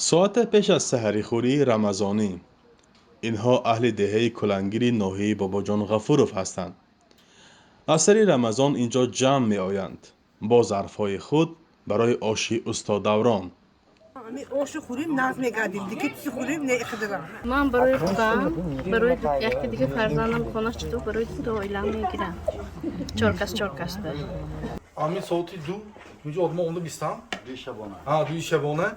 Соате пеш аз саҳарихӯрии рамазонӣ инҳо аҳли деҳаи Кулангири ноҳияи Бобоҷон Ғафуров ҳастанд. Аз сари Рамазон ин ҷо ҷамъ меоянд бо зарфҳои худ барои оши устод Даврон. Ошу хӯрим, нағз мегардим, диги чизи хӯрим не иқдирам. Ман барои худам, барои яке дига фарзандам хонаш читу, барои ду оилам мегирам. Чор кас, чор кас ба. Ҳамин соати 2 инҷо одама омада бистам. Дуи шабона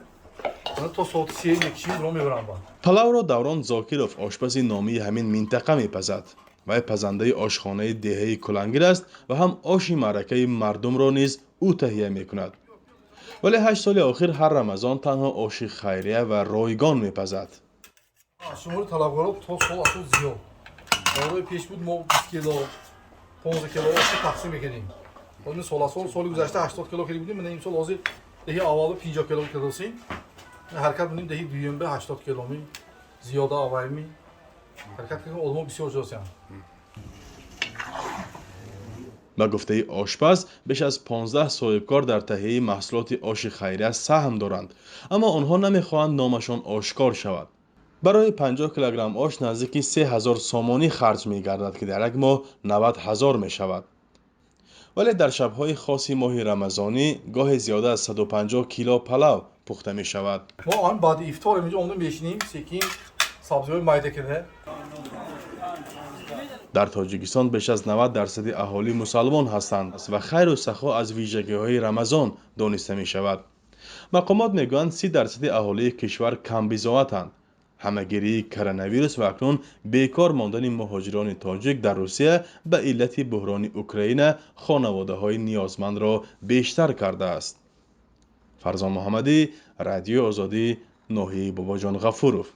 то соати 3 мекишим, ро мебарам ба. Палавро Даврон Зокиров, ошпази номии ҳамин минтақа, мепазад. Вай пазандаи ошхонаи деҳаи Кулангир аст ва ҳам оши маъракаи мардумро низ ӯ таҳия мекунад. Вале 8 соли охир ҳар Рамазон танҳо оши хайрия ва ройгон мепазад. Шумори талабгаро то сол асол зиёд. Давраи пеш буд, мо 20 кило, 15 кило оши тақсим мекардем. Ҳозир сол асол, соли гузашта 80 кило кардем будем, мана имсол ҳозир деҳи аввало 50 кило кардосем. Ҳаракат мекунем, деҳи дуюм ба 80 киломи зиёда авайми. Ҳаракат кардем, одамо бисёр шудасянд. Ба гуфтаи ошпаз, беш аз 15 соҳибкор дар таҳияи маҳсулоти оши хайрия саҳм доранд, аммо онҳо намехоҳанд номашон ошкор шавад. Барои 50 килограмм ош наздики 3000 сомонӣ харҷ мегардад, ки дар як моҳ 90 ҳазор мешавад. Вале дар шабҳои хоси моҳи рамазонӣ гоҳе зиёда аз 150 кило палав пухта мешавад. Мо ҳам баъди ифтор инҷо омада мешинем, секин сабзиҳои майда карда. Дар Тоҷикистон беш аз 90 дарсади аҳолӣ мусалмон ҳастанд ва хайру сахо аз вижагиҳои Рамазон дониста мешавад. Мақомот мегӯянд, 30 дарсади аҳолии кишвар камбизоатанд. Ҳамагирии коронавирус ва акнун бекор мондани муҳоҷирони тоҷик дар Русия ба иллати буҳрони Украина хонаводаҳои ниёзмандро бештар кардааст. Фарзон Муҳаммадӣ, Радиои Озодӣ, ноҳияи Бобоҷон Ғафуров.